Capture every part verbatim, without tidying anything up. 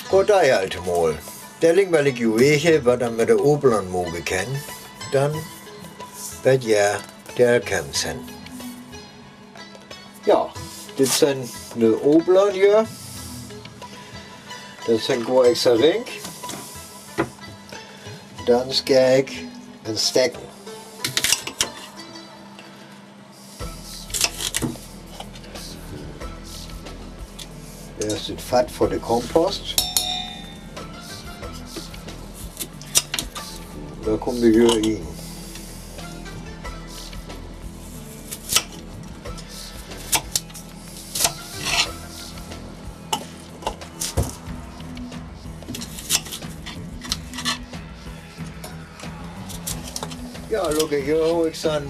Goot, dat is 't al. Dalik well ik ju weten, wat mer met de Opeln moke kan. Dan, wat ja, dee kan zien. Ja, dit zien de Opeln hie. Dat zien goa extra rink. Dan schaar ik en Stecken. Dit is 't Vat veur de Kompost. Dao kump de Jur in. Ja, look, hie hoof ik zo'n,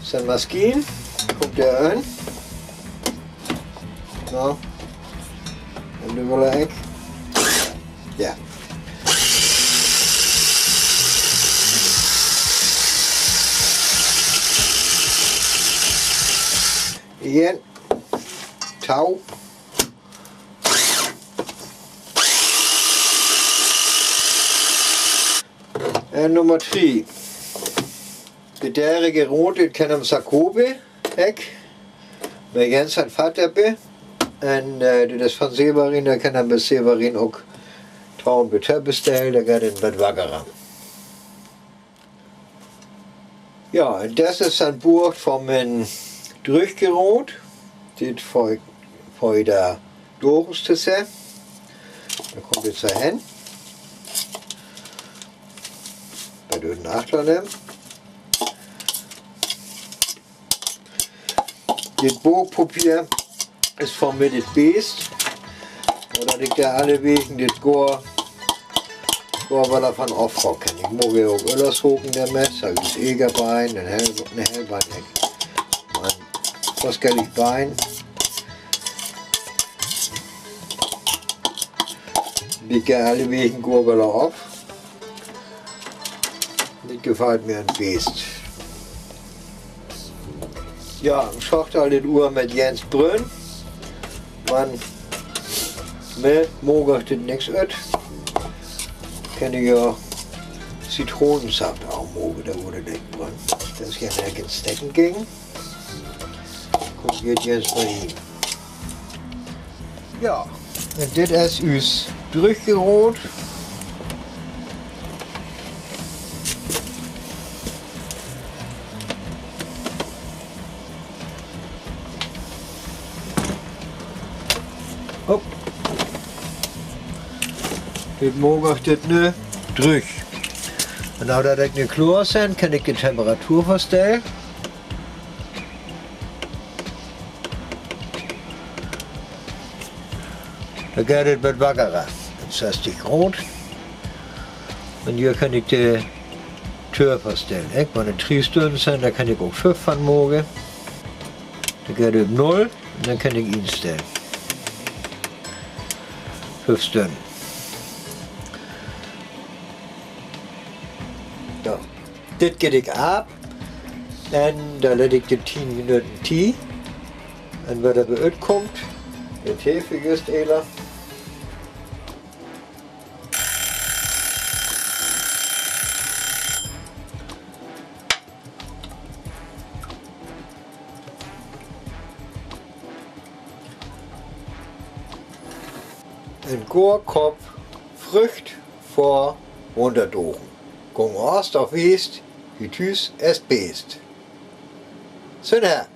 zo'n Maschien. Kump dee aan. Ja. En dan wel ik. Ja. Hie. Touw. En Nummer drie. De dädje Rot, dee kan em Jakobe, ik. Mer ganz 't Vat hebbe. En, eh, dit is van Severin, dee kan em bie Severin ok Touw en bät bestelle, dee geiht en bät wakkere. Ja, en dit is 't Boord veur mien Drüchgerot. Dit veur, veur de Doris te zeen. Dao kump 't zo hen. Bie de Achterlem. Dit Bookpapier is veur mien Beest. Mer dat ik dao alle Weken dit goa, goa wel van aafgå kan. Ik moog hie ok Öllers hoken domet, zo es Egerbien, en Hel-, en Helbien, en, wat kan ik Bien. Ik doo alle Weken goa wel aaf. Dit gevelt mer 't best. Ja, ich schaach al dit Uur mit Jens Brünn. Mer, mer maak dit nix ut. Kann ich jo Zitronensaft aunmoke, dor wurd dat brünn. Dat is jo en Stecken gegen. Kummt jetz Jens bie. Ja, un dit is us Drüchgerot. Hopp. Dit maak ich dit nu drüch. Un nodet ik nu kloor bin, kann ik de Temperatur vastelle. Dor geiht et bät wakkere. Op zestig Grod. Un hie kann ik de Töör vastelle, hè? Wann et dree Stünn sin, dor kann ik ok fünf van make. Dor geiht et op null un dann kann ik instelle. Fünf Stünn. Soo. Dit geiht ik aaf. Un dor leet ik de tien Minuten Tied. Un wat dor bie rutkummt, dat heff ik jüst ela. En Koorkopp Frücht vör Wunderdogen. Gung aas of wiest, wie tüüs es best. Sünner.